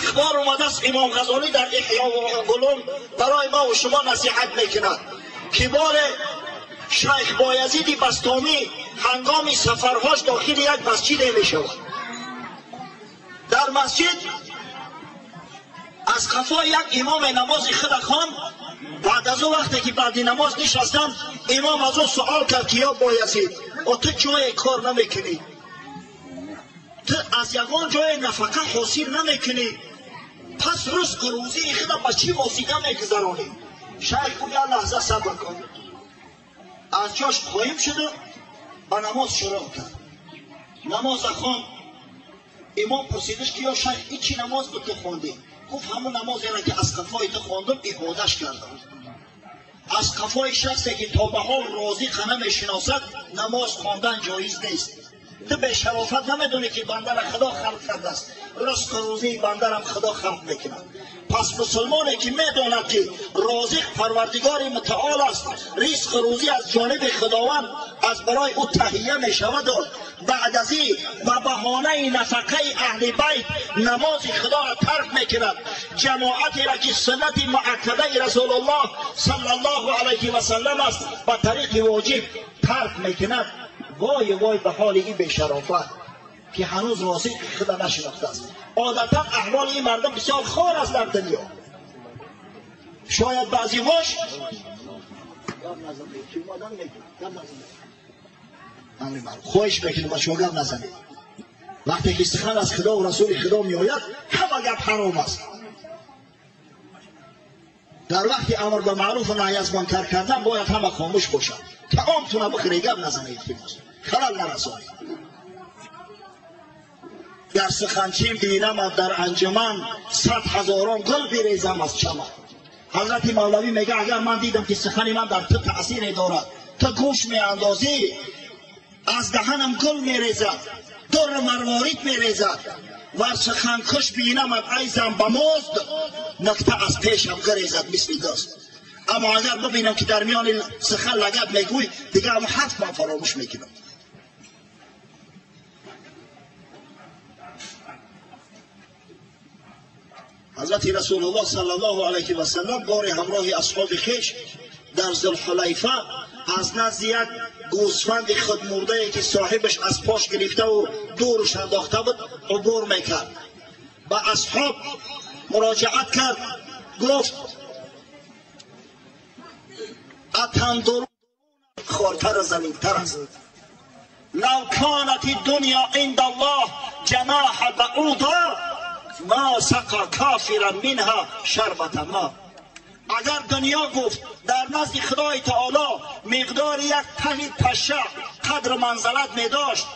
اخبار اومده است. امام غزالی در احیاء العلوم برای ما و شما نصیحت میکند که بار شیخ بایزید بسطامی هنگام سفرهاش داخل یک مسجد میشود. در مسجد از قفای یک امام نماز خود خواند. بعد از اون وقتی که بعد نماز نشستند، امام از او سوال کرد که یا بایزید، تو جای کار نمیکنی، تو از یگان جای نفقه حاصل نمیکنی، پس رزق و روزی خود با چی واسطه میگذرانی؟ شیخ گفت یک لحظه صبر کن. از جاش قایم شد و به نماز شروع کرد. نماز خواند. امام پرسیدش که یا شیخ، این چی نماز بود که خواندی؟ گفت همون نمازی را که از قفای تو خواندم اعادهش کردم. از قفای شخصی که تا به حال رازق نمیشناسد نماز خواندن جایز نیست. تو به شرافت نمیدونی که بنده را خدا خلق کرده است، رزق و روزی بنده را خدا خلق میکند. پس مسلمانی که میداند که رازق پروردگار متعال است، رزق و روزی از جانب خداوند از برای او تهیه میشود و بعد از این به بهانه نفقه اهل بیت نماز خدا را ترک میکند، جماعتی را که سنت مؤکده رسول الله صلی الله علیه و سلم است به طریق واجب ترک میکند. وای وای به حال این بی‌شرافت که هنوز رازق خدا نشناخته است. عادتا احوال این مردم بسیار خار است در دنیا. شاید بعضی هاش خواهش میکنم با شما گپ نزنید. وقتی که سخن از خدا و رسول خدا میآید همه گپ حرام است. در وقتی امر به معروف و نهی از منکر کردن باید همه خاموش باشند. طعامتون بخورید، گپ نزنید، خلل نرسانید. در سخنچین بینم در انجمن، 100 هزاران گل بریزم از چمن. حضرت مولوی میگه اگر من دیدم که سخن من در تو تأثیر دارد، تو گوش میاندازی، از دهنم گل میریزد، در مروارید میریزد. ور سخن کش بینمت ایزم به مزد، نکته از پیشم گریزد مثل دست. اما اگر ببینم که در میان سخن لگد میگوی، دیگه هم حرف من فراموش میکنم. حضرت رسول الله صلی الله علیه و سلم بار همراه اصحاب خویش در ذوالحلیفه از نزد یک گوسفند خود مرده که صاحبش از پاش گرفته و دورش انداخته بود عبور میکرد. به اصحاب مراجعت کرد، گفت اتنظرون خوارتر و ذلیلتر است. لو كانت الدنيا عند الله جناح بعوضة ما سقى كافرا منها شربة ماء. اگر دنیا، گفت، در نزد خدای تعالی مقدار یک ته پشه قدر منزلت می داشت،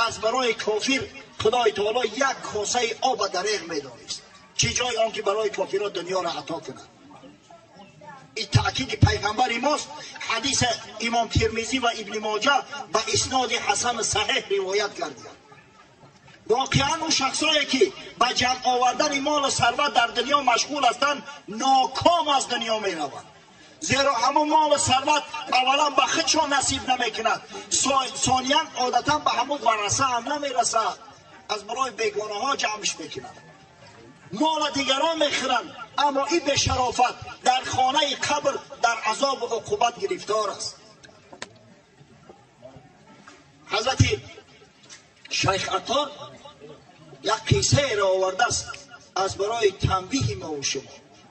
از برای کافر خدای تعالی یک کاسه آب دریغ می دانست، چه جای آنکه برای کافرها دنیا را عطا کند. این تأکید پیغمبر ماست. حدیث امام ترمذی و ابن ماجه به اسناد حسن صحیح روایت کردند. واقعا اون شخصایی که به جمع آوردن مال و ثروت در دنیا مشغول هستند ناکام از دنیا می روند، زیرا همون مال و ثروت اولا به خودشان نصیب نمیکند، ثانیا عادتا به همون ورثه هم نمیرسد، از برای بیگانه ها جمعش میکنند، مال دیگران میخورند. اما این به شرافت در خانه قبر در عذاب و عقوبت گرفتار است. حضرت شیخ عطار یک قصه را آورده است از برای تنبیه ما و شما،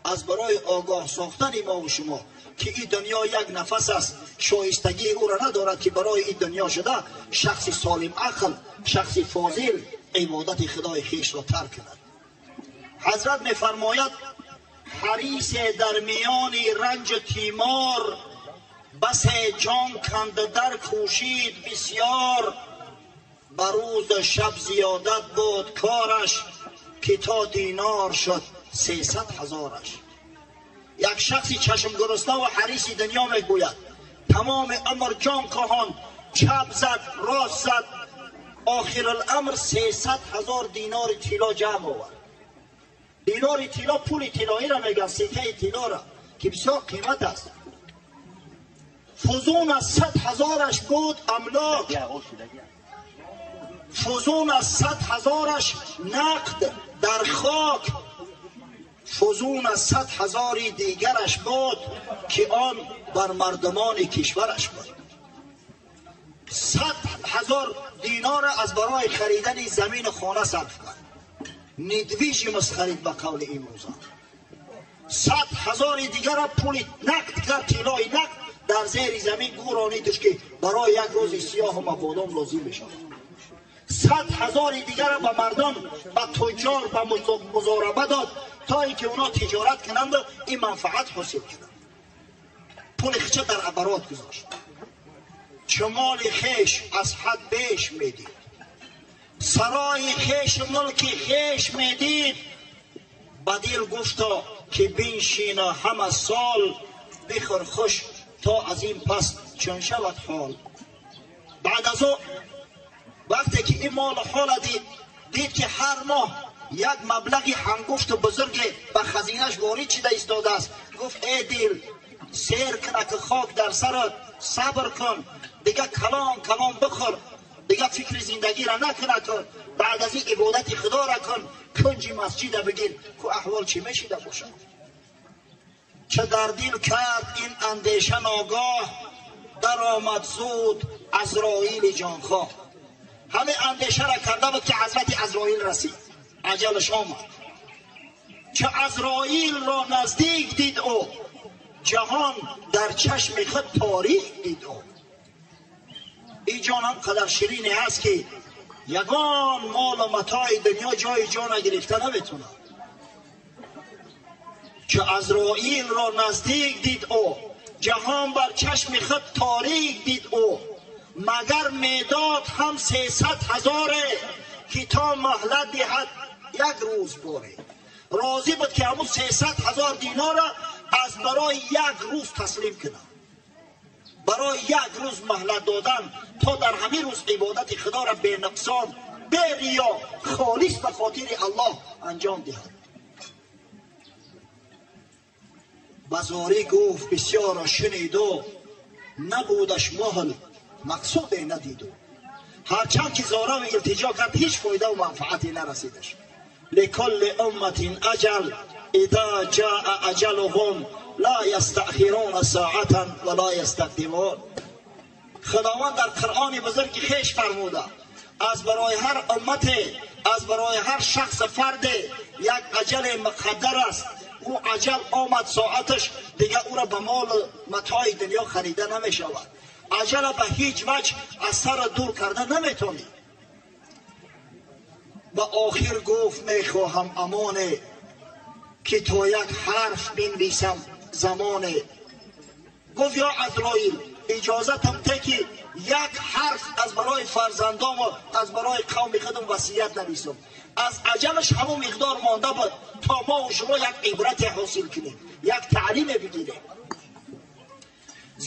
از برای آگاه ساختن ما و شما که این دنیا یک نفس است، شایستگی او را ندارد که برای این دنیا شده شخص سالم عقل، شخص فاضل عبادت خدای خویش را ترک کند. حضرت میفرماید حریص در میان رنج تیمار، بس جان کند در کوشید بسیار. بروز و شب زیادت بود کارش، که تا دینار شد 300 هزارش. یک شخصی چشم گرسنه و حریص دنیا میگوید تمام عمر جان کاهان، چپ زد، راست زد، آخر الامر 300 هزار دینار طلا جمع آورد. دینار طلا پول طلایی را میگن، سکه طلا را که بسیار قیمت است. فزون از 100 هزارش بود املاک، فزون از 100 هزارش نقد در خاک. фузун аз 100,000 дигараш буд ки он бар мардумони кишвараш буд. 100,000 динор аз барои харидани замин ва хона сарф кард. Недвижимость харид ба қавли имрӯза. 100,000 дигар пули нақд кард, тилои нақд дар зери замин гӯронидаш ки барои як рӯзи сиёҳу мабодом лозим мешавад. 100,000 дигар ба мардум, ба туҷҷор, ба музораба дод то инки اونا тиҷорат кунанд ва ин манфаат ҳосил кунанд. Пули хича дар оборот гузошт. Чу моли хеш аз ҳад беш медид, сарои хеш мулки хеш медид, ба дил гуфто ки биншина ҳама сол, бихӯр хуш то аз ин пас чун шавад ҳол. Баъд аз ӯ вақте ки ин молу ҳола дид, дид ки ҳар моҳ як маблағи ҳангуфту бузурге ба хазинаш ворид шуда истодааст. Гуфт эй дил, сер куна ки хок дар сарат, сабр кун, дига калон калон бихӯр, дига фикри зиндагиро накуна кун, баъд аз ин ибодати худоро кун, кунҷи масҷида бигир, ку аҳвол чӣ мешида бошад. Ча дар дил кард ин андеша ногоҳ, даромад зуд Азроили ҷонхоҳ. Ҳамин андешаро карда буд ки ҳазрати Азроил расид, аҷалаш омад. Ча Азроилро наздик дид ӯ, ҷаҳон дар чашми худ торик дид ӯ. Ин ҷон ҳам қадар ширине ҳаст ки ягон молу матои дунё ҷои ҷона гирифта наметавонад. Ча Азроилро наздик дид ӯ, ҷаҳон бар чашми худ торик дид ӯ, магар медод ҳам 300,000 ки то маҳлат диҳад як рӯз боре. Розӣ буд ки ҳамун 300,000 динорро аз барои як рӯз таслим кунад, барои як рӯз маҳлат додан, то дар ҳамин рӯз ибодати худоро бенуқсон, бериё, холис ба хотири Аллоҳ анҷом диҳад. Ба зорӣ гуфт бисёрро шуниду, набудаш муҳл мақсуде надиду. Ҳарчанд ки зораву илтиҷо кард, ҳеҷ фоидаву манфаате нарасидаш. Ликулли умматин аҷал иза ҷаа аҷалуҳум ла ястаъхируна соатан ва ла ястақдимун. Худованд дар Қуръони бузурги хеш фармуда, аз барои ҳар уммате, аз барои ҳар шахс фарде як аҷали муқаддар аст. Ӯ аҷал омад соаташ, дига ӯро ба молу матои дунё харида намешавад. Аҷала ба ҳеҷ ваҷҳ аз сара дур карда наметавонӣ. Ба охир гуфт мехоҳам амоне, ки то як ҳарф бинвисам замоне. Гуфт ё Азроил, иҷозатам те ки як ҳарф аз барои фарзандому аз барои қавми худам васият нависам. Аз аҷалаш ҳамон миқдор монда буд то мо у шумо як ибрате ҳосил кунем, як таълиме бигирем.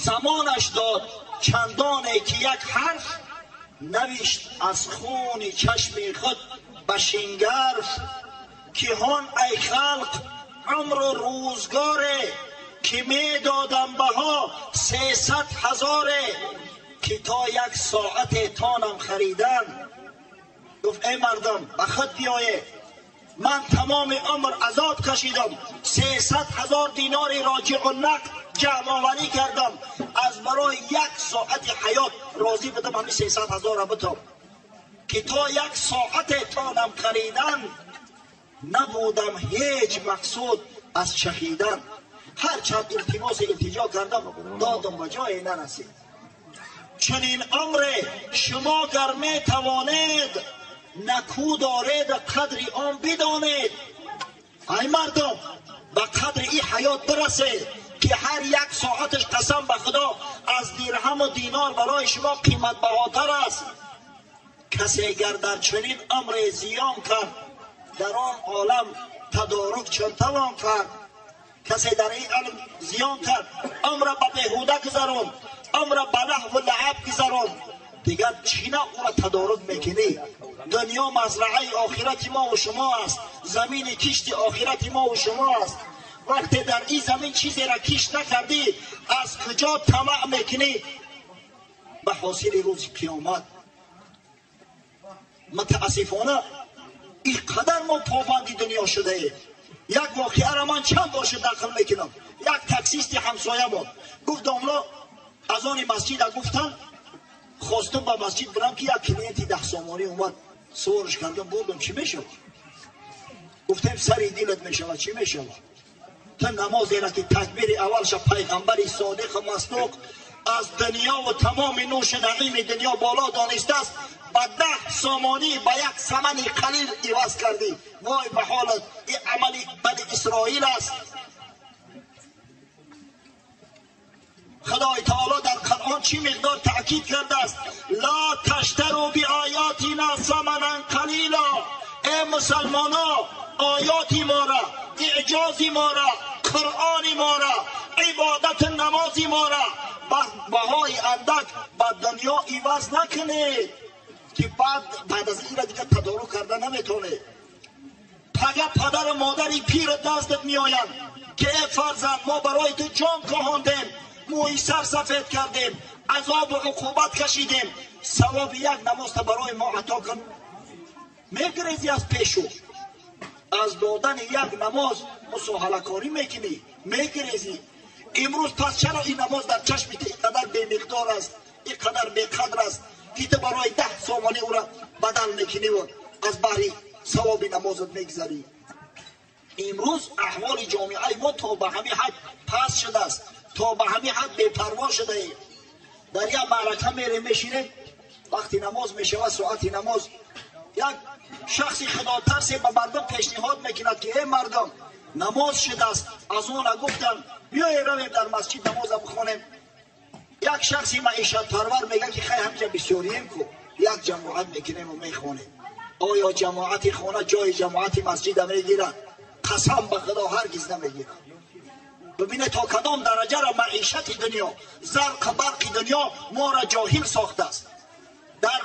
Замонаш дод чандоне ки як ҳарф навишт аз хуни чашми худ ба шингарф, ки ҳон ай халқ умру рӯзгоре, ки медодам баҳо 300,000, ки то як соате тонам харидан. Гуфт эй мардум, ба худ биёед, ман тамоми умр азоб кашидам, 300,000 динори роҷиъу нақд ҷамъоварӣ кардам, аз барои як соати ҳаёт розӣ будам ҳамин 300,000-ро битам, ки то як соате тонам харидан, набудам ҳеҷ мақсуд аз чахидан. Ҳарчанд илтимосу илтиҷо кардам, додам ба ҷое нарасид. Чунин умре шумо гар метавонед, накӯ доред қадри он бидонед. Ай мардум, ба қадри ин ҳаёт бирасед ки ҳар як соаташ қасам ба худо аз дирҳаму динор барои шумо қиматбаҳотар аст. Касе гар дар чунин умре зиён кард, дар он олам тадорук чун тавон кард. Касе дар ин илм зиён кард, умра ба беҳуда гузаронд, умра ба лаҳву лаъаб гузаронд, дигар чӣ на ӯро тадорук мекунӣ? Дунё мазраъаи охирати мо ва шумо аст, замини кишти охирати мо ва шумо аст. Вақте дар ин замин чизеро кишт накардӣ, аз куҷо тамаъ мекунӣ ба ҳосили рӯзи қиёмат? Мутаассифона ин қадар мо побанди дунё шудаем, Як воқеаро ман чанд бор шуд нақл мекунам. Як таксисти ҳамсоя буд, гуфт домло аз они масҷида гуфтан хостум ба масҷид бирам ки як клиенти 10 сомонӣ омад, суворш кардам бурдам, чӣ мешавад? Гуфтем сари дилат мешавад, чӣ мешавад? Ту намозеро ки такбири аввалша пайғамбари содиқу масдуқ аз дунё ва тамоми нӯши наъими дунё боло донистааст, ба 10 сомонӣ ба як самани қалил иваз кардӣ. Вой ба ҳолат, ин амали бани Исроил аст. Худои таоло дар Қуръон чӣ миқдор таъкид кардааст? Ла таштару биоятина саманан қалила. Эй мусалмоно, оёти моро, эъҷози моро, Қуръони моро, ибодату намози моро ба баҳои андак ба дунё иваз накунед, ки баъд аз инро дигар тадорук карда наметавонед. Пага падару модари пир дастат меоянд ки эй фарзанд, мо барои ту ҷон коҳондем, мӯи сар сафед кардем, азобу уқубат кашидем, савоби як намозта барои мо ато кун. Мегирезӣ аз пешу, аз додани як намоз мусоҳалакорӣ мекунӣ, мегирезӣ. Имрӯз пас чаро ин намоз дар чашми ту ин қадар бемиқдор аст, ин қадар беқадр аст, ки ту барои 10 сомонӣ ӯро бадал мекунӣ ва аз баҳри савоби намозат мегзарӣ? Имрӯз аҳволи ҷомеаи мо то ба ҳамин ҳад паст шудааст, то ба ҳамин ҳад бепарво шудаем. Дар як маърака мерем, мешинем, вақти намоз мешавад, соати намоз, як шахси худотарсе ба мардум пешниҳод мекунад ки эй мардум, намоз шудааст. Аз она гуфтанд биёед равем дар масҷид намоза бихонем. Як шахси маишатпарвар мегӯяд ки хай ҳамҷа бисёрием ку, як ҷамоат мекунем ва мехонем. Оё ҷамоати хона ҷои ҷамоати масҷида мегирад? Қасам ба Худо ҳаргиз намегирад. Бибинед то кадом дараҷаро маишати дунё, зарқу барқи дунё моро ҷоҳил сохтааст. Дар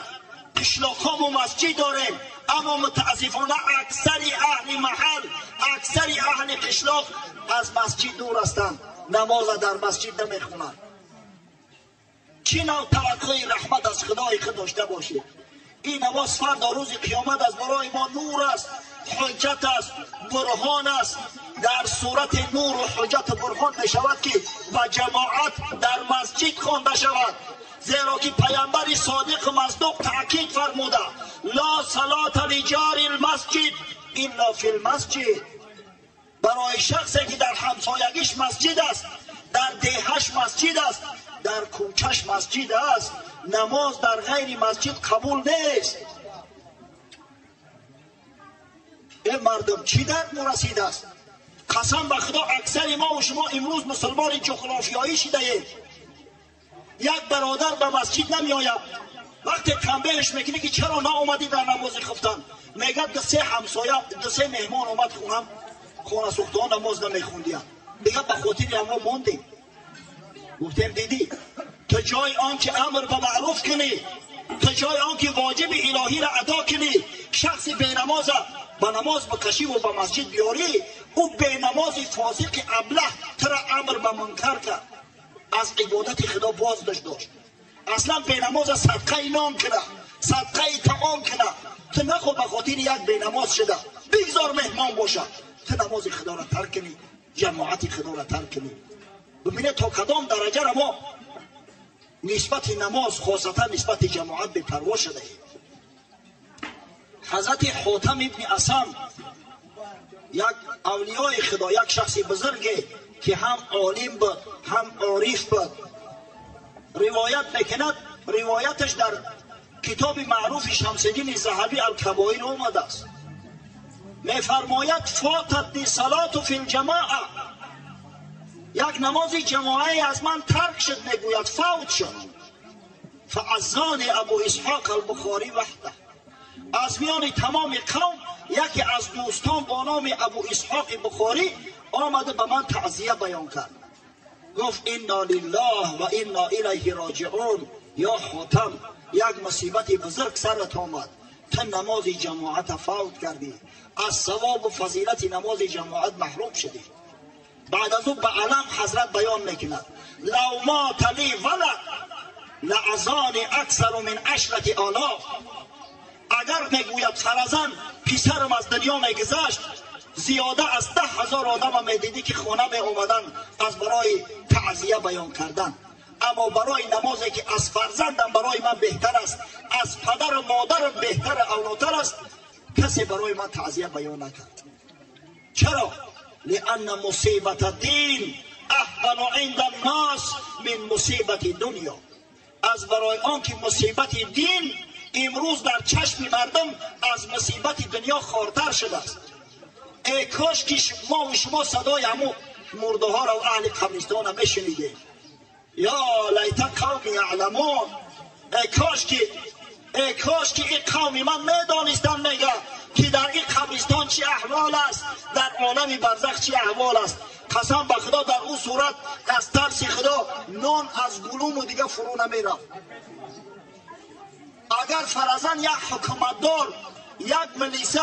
қишлоқҳо мо масҷид дорем, аммо мутаассифона аксари аҳли маҳал, аксари аҳли қишлоқ аз масҷид дур ҳастанд, намоза дар масҷид намехонанд. Чӣ нав таваққӯи раҳмат аз Худои худ дошта бошед? Ин намоз фардо рӯзи қиёмат аз барои мо нур аст, ҳуҷҷат аст, бурҳон аст. Дар сурати нуру ҳуҷҷату бурҳон мешавад ки ба ҷамоат дар масҷид хонда шавад, зеро ки паямбари содиқу масдуқ таъкид фармуда: ла салата лиҷари лмасҷид илла фи лмасҷид. Барои шахсе ки дар ҳамсоягиш масҷид аст, дар деҳаш масҷид аст, дар кӯчаш масҷид аст, намоз дар ғайри масҷид қабул нест. Эй мардум, чӣ дард мурасидааст? Қасам ба Худо, аксари мо ва шумо имрӯз мусулмони ҷуғрофиёӣ шидаем. Як бародар ба масҷид намеояд, вақте танбеҳш мекунӣ ки чаро наомадӣ дар намози хуфтан, мегӯяд ду се ҳамсоя, ду се меҳмон омад хонам, хонасӯхтаҳо намоз намехондиянд, дигар ба хотири ҳамон мондем. Гуфтем дидӣ, ту ҷои он ки амр ба маъруф кунӣ, ту ҷои он ки воҷиби илоҳиро адо кунӣ, шахси бенамоза ба намоз бикашӣ ва ба масҷид биёрӣ, ӯ бенамози фосиқи аблаҳ тура амр ба мункар кард, аз ибодати Худо боздошт дошт. Аслан бенамоза садқаи нон куна, садқаи таом куна. Ту нахо ба хотири як бенамоз шуда, бигзор меҳмон бошад, ту намози Худоро тарк кунӣ, ҷамоати Худоро тарк кунӣ. Бибинед то кадом дараҷаро мо нисбати намоз, хосатан нисбати ҷамоат бепарво шудаем. Ҳазрати Ҳотам ибни Асам, як авлиёи Худо, як шахси бузурге ки ҳам олим буд, ҳам ориф буд, ривоят мекунад. Ривояташ дар китоби маъруфи Шамсиддини Заҳабӣ Алкабоир омадааст. Мефармояд: фотатни салату фи лҷамоа, як намози ҷамоае аз ман тарк шуд, мегӯяд фавт шуд. Фааззони Абу Исҳоқ Албухорӣ ваҳда, аз миёни тамоми қавм яке аз дӯстон бо номи Абу Исҳоқи Бухорӣ омада ба ман таъзия баён кард. Гуфт: инна лиллаҳ ва инна илайҳи роҷиун. Ё Хотам, як мусибати бузург сарат омад, ту намози ҷамоата фавт кардӣ, аз савобу фазилати намози ҷамоат маҳрум шудӣ. Баъд аз ӯ ба алам ҳазрат баён мекунад: лав мота ли валад лаазони аксару мин ашрати олоф. Агар мегӯяд фаразан писарам аз дунё мегузашт, зиёда аз 10,000 одам медидӣ ки хона меомаданд аз барои таъзия баён кардан. Аммо барои намозе ки аз фарзандам барои ман беҳтар аст, аз падару модарам беҳтар авлотар аст, касе барои ман таъзия баён накард. Чаро? لأن مصیبت الدین اهون عند الناس من مصیبت دنیا. از برای آن که مصیبت دین امروز در چشم مردم از مصیبت دنیا خارتر شده است. ای کاش که ما و شما صدای همو مرده ها را و اهل قبرستان را میشنیدیم. یا لیت قوم یعلمون. ای کاش که این قوم من میدانستند، میگه که در این قبرستان چه احوال است، در عالم برزخ چه احوال است. قسم به خدا در اون صورت از ترس خدا نان از گلوم و دیگه فرو نمیرفت. اگر فرضاً یک حکومتدار، یک ملیسه،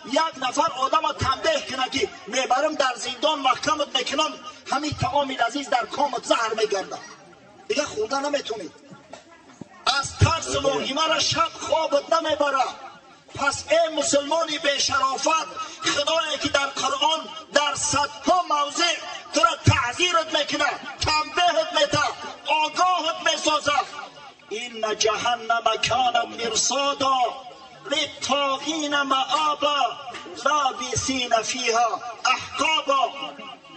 یک نفر آدم تنبیه کنه که میبرم در زندان محکمت میکنم، همین طعام لذیذ در کامت زهر میگرده، دیگه خورده نمیتونید. از ترس واهمه را شب خوابت نمیبره. پس ای مسلمانی بی‌شرافت، خدایی که در قرآن در صدها موضع تو را تحذیرت میکنه، تنبیهت میده، آگاهت میسازه. این جهنم کانت مرصادا للطاغین مآبا لابثین فیها احقابا.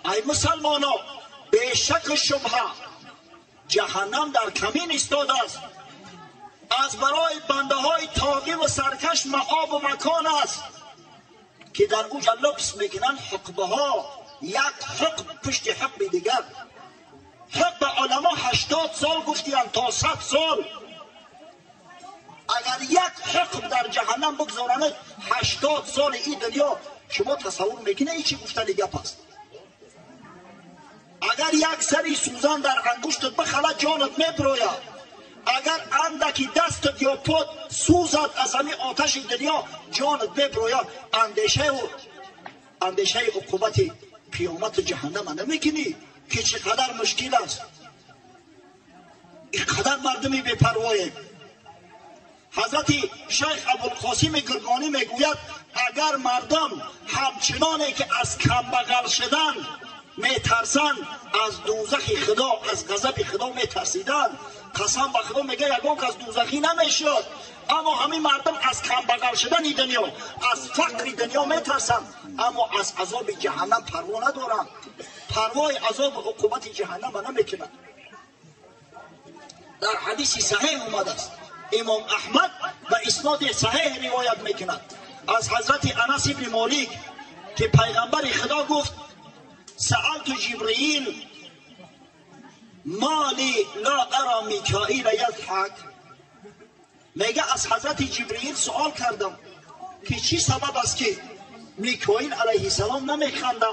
ای مسلمانا، بی‌شک و شبهه جهنم در کمین ایستاده است. از برای بنده های طاغی و سرکش مآب و مکان است که در اوجا لبس میکنن حقبه ها، یک حقب پشت حقب دیگر. حقب علما 80 سال گفتیم تا 100 سال. اگر یک حقب در جهنم بگذارند 80 سال این دنیا، شما تصور میکنه این چی گفتن گپ است؟ اگر یک سری سوزن در انگشتت بخلد جانت میبروید. اگر اندکی دستت یا پات سوزد از همین آتش دنیا جانت ببروید. اندیشه عقوبت قیامت جهنم نمیکنی که چقدر مشکل است. اینقدر مردمی بی‌پرواییم. حضرت شیخ ابوالقاسم گرگانی میگوید اگر مردم همچنانه که از کمبغل شدن میترسند، از دوزخ خدا، از غضب خدا میترسیدند، قسم به خدا میگه یگان کس دوزخی نمیشد. اما همین مردم از کمبغل شدن دنیا، از فقر دنیا میترسند، اما از عذاب جهنم پروا ندارند. پروای عذاب و عقوبت جهنم نمیکنند. در حدیث صحیح اومده است، امام احمد به اسناد صحیح روایت میکند از حضرت انس بن مالک که پیغمبر خدا گفت سألت جبرئیل مالی لا ارى میکائیل یضحک. میگه از حضرت جبرئیل سوال کردم که چی سبب است که میکائیل علیه السلام نمیخنده؟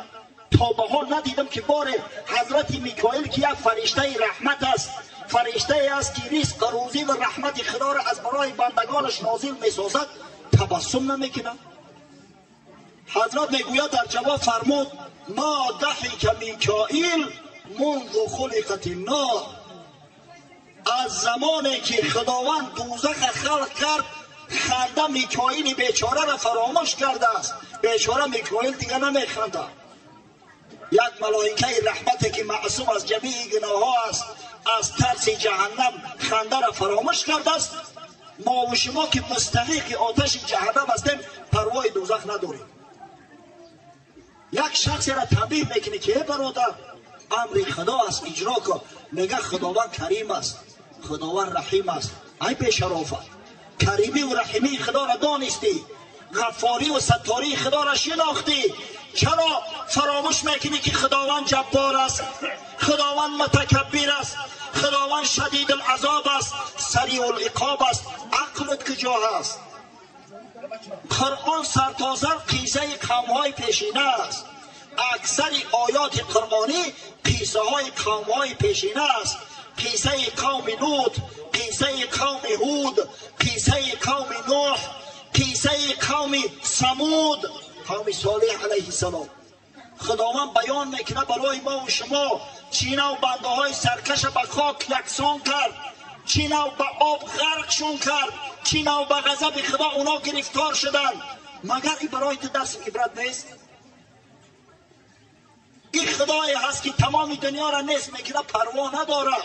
تا به حال ندیدم که بار حضرت میکائیل که یک فرشته رحمت است، فرشته است که رزق روزی و رحمت خدا را از برای بندگانش نازل میسازد، تبسم نمیکنه. حضرت میگوید در جواب فرمود ما ضحک میکائیل منذ خلقت النار. از زمانی که خداوند دوزخ خلق کرد، خنده میکائیل بیچاره را فراموش کرده است. بیچاره میکائیل دیگه نمیخنده. یک ملائکه رحمت که معصوم از جمیع گناه ها است، از ترس جهنم خنده را فراموش کرده است. ما و شما که مستحق آتش جهنم هستیم پروای دوزخ نداریم. یک شخصی را تنبیه میکنی که ای برادر امر خدا است اجرا کن، میگه خداوند کریم است، خداوند رحیم است. ای بی‌شرافت، کریمی و رحیمی خدا را دانستی، غفاری و ستاری خدا را شناختی، چرا فراموش میکنی که خداوند جبار است، خداوند متکبر است، خداوند شدید العذاب است، سریع العقاب است؟ عقلت کجا هست؟ قرآن سرتاسر قصه قوم‌های پیشینه است. اکثر آیات قرآنی قصه های قوم‌های پیشینه است. قصه قوم لوط، قصه قوم هود، قصه قوم نوح، قصه قوم ثمود، قوم صالح علیه السلام. خداوند بیان میکنه برای ما و شما چی نوع بنده های سرکش به خاک یکسان کرد، چی نوع به آب غرقشون کرد، چی نوع به غضب خدا اونا گرفتار شدن. مگر این برای تو درس عبرت نیست؟ این خدایی هست که تمام دنیا را نیست میکنه پروا نداره.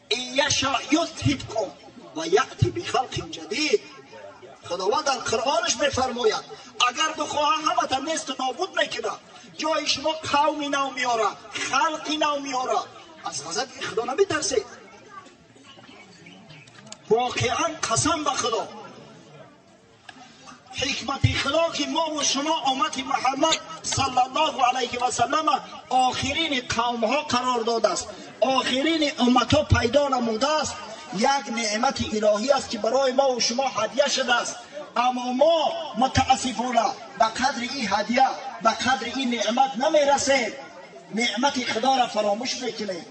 این یشاء یذهبکم و یأتی بخلق جدید. خداوند در قرآنش میفرماید اگر بخواه همه تا نیست نابود میکنه، جای شما قومی نو میاره، خلقی نو میاره. از غضب خدا نمیترسید. واقعا قسم به خدا، حکمت خدا که ما و شما امت محمد صلی الله علیه و سلم آخرین قوم ها قرار داده است، آخرین امت ها پیدا نموده است. یک نعمت الهی است که برای ما و شما هدیه شده است، اما ما متاسفانه به قدر این هدیه، به قدر این نعمت نمیرسیم. نعمت خدا را فراموش میکنیم.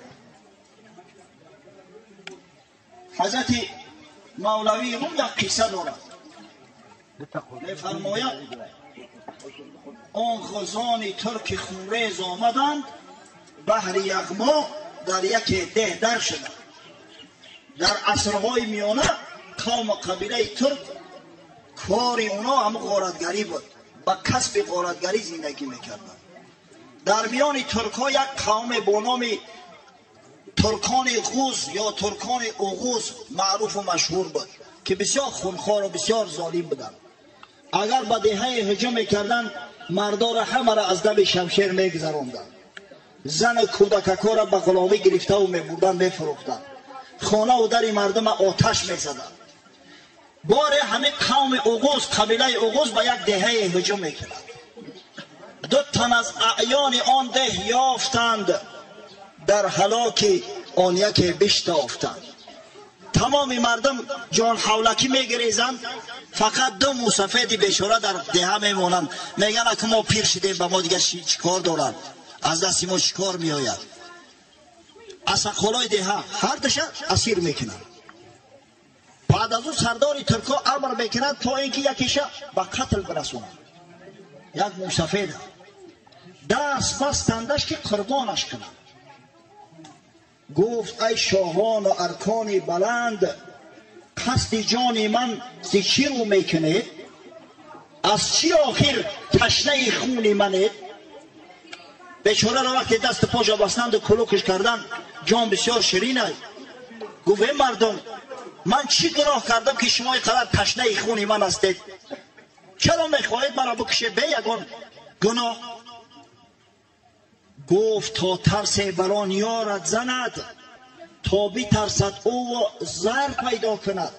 حضرت مولوی روم یک قصه دارد، میفرماید آن غزان ترک خونریز آمدند، بهر یغما در یک ده در شدند. در عصرهای میانه قوم قبیله ترک کار اونا هم غارتگری بود، با کسب غارتگری زندگی میکردند. در میان ترک ها یک قوم با نام ترکان غوز یا ترکان اوغوز معروف و مشهور بود که بسیار خونخوار و بسیار ظالم بودند. اگر به دهه هجوم میکردند مردا را همه را از دم شمشیر میگذراندند، زن کودککا را به غلامی گرفته و میبردند میفروختند، خانه و در مردم آتش میزدند. باره همه قوم اوغوز، قبیله اوغوز به یک دهه هجوم میکردند. دو تن از اعیان آن ده یافتند، در هلاک آن یکی بشتافتند. تمام مردم جان حولکی میگریزند، فقط دو موسفید بیچاره در دهه میمانند. میگن که ما پیر شدیم، به ما دیگه چیکار دارند، از دست ما چیکار میآید. اسقالای دهه هر دوش اسیر میکنند. بعد از او سردار ترکا امر میکنند تا اینکه یکیش به قتل برسونند. یک موسفید دست بستندش که قربانش کنند. گفت ای شاهان و ارکان بلند، قصد جان من ز چی رو میکنید؟ از چی آخر تشنه خون منید؟ بیچاره را وقتی دست پاش بستند و کلوکش کردند، جان بسیار شیرین است. گفت ای مردم، من چی گناه کردم که شما اینقدر تشنه خون من هستید؟ چرا میخواهید مرا بکشید به یگان گناه؟ گفت تا ترس بران یارت زند، تا بترسد او و زر پیدا کند.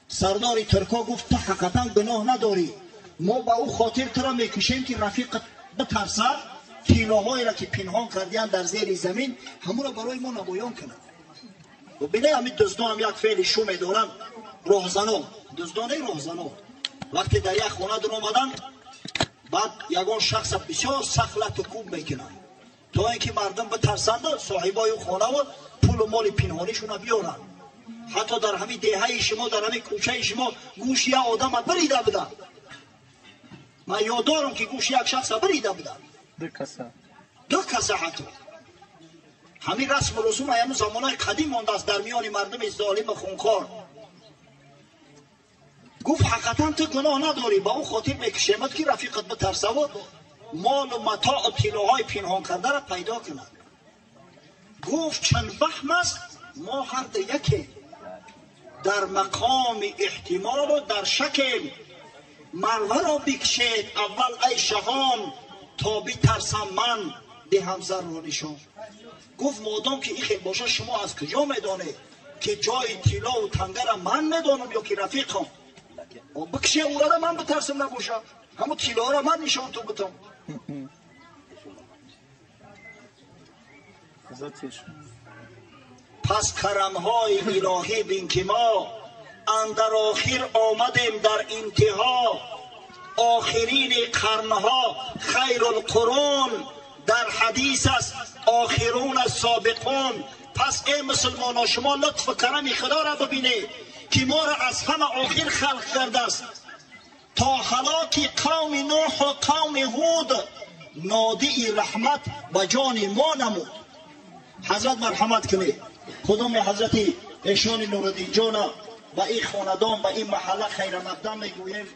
سردار ترکا گفت تو حقیقتا گناه نداری، ما به او خاطر تو را میکشیم که رفیقت بترسد، تیلاهایی را که پنهان کردیان در زیر زمین همون را برای ما نمایان کند. و بینه همین دزدان هم یک فعل شوم دارن، راهزنان، دزدانه راهزنان وقتی در یک خانه در آمدن، بعد یگان شخص بسیار سخت لط و کوب میکنن تا اینکه مردم بترسند و صاحبای خانه و پول و مال پنهانیشون را بیارن. حتی در همین دهه شما، در همین کوچه شما گوش یک آدم بریده بودن. من یاد دارم که گوش یک شخص بریده بودن، دو کسه. حتی همین رسم و رسوم همون زمانهای قدیم مانده است در میان مردم ظالم خونخوار. گفت حقیقتا تو گناه نداری، با اون خاطر میکشیمت که رفیقت بترسه و مال و متاع و تیلوهای پنهان کرده را پیدا کند. گفت چند وهم است، ما هر دو یکی در مقام احتمال و در شکل. مروه را بکشید اول ای شهان، تا بترسم من دهم زر را نشان. گفت مادام که این خیلی باشه شما از کجا میدانید که جای تیلا و تنگه را من میدانم یا که رفیقم؟ بکشه او را من بترسم نباشم، همون تیلا را من نشان تو بتم. پس کرمهای الهی بین که ما اندر آخر آمدیم در انتها. آخرین قرنها خیر القرون، در حدیث است آخرون السابقون. پس ای مسلمان ها، شما لطف و کرم خدا را ببینید که ما را از همه آخر خلق کرده است. تا هلاک قوم نوح و قوم هود نادی رحمت به جان ما نمود. حضرت مرحمت کنید، خدام حضرت ایشان نورالدین جان و این خاندان و این محله خیر مقدم میگوییم.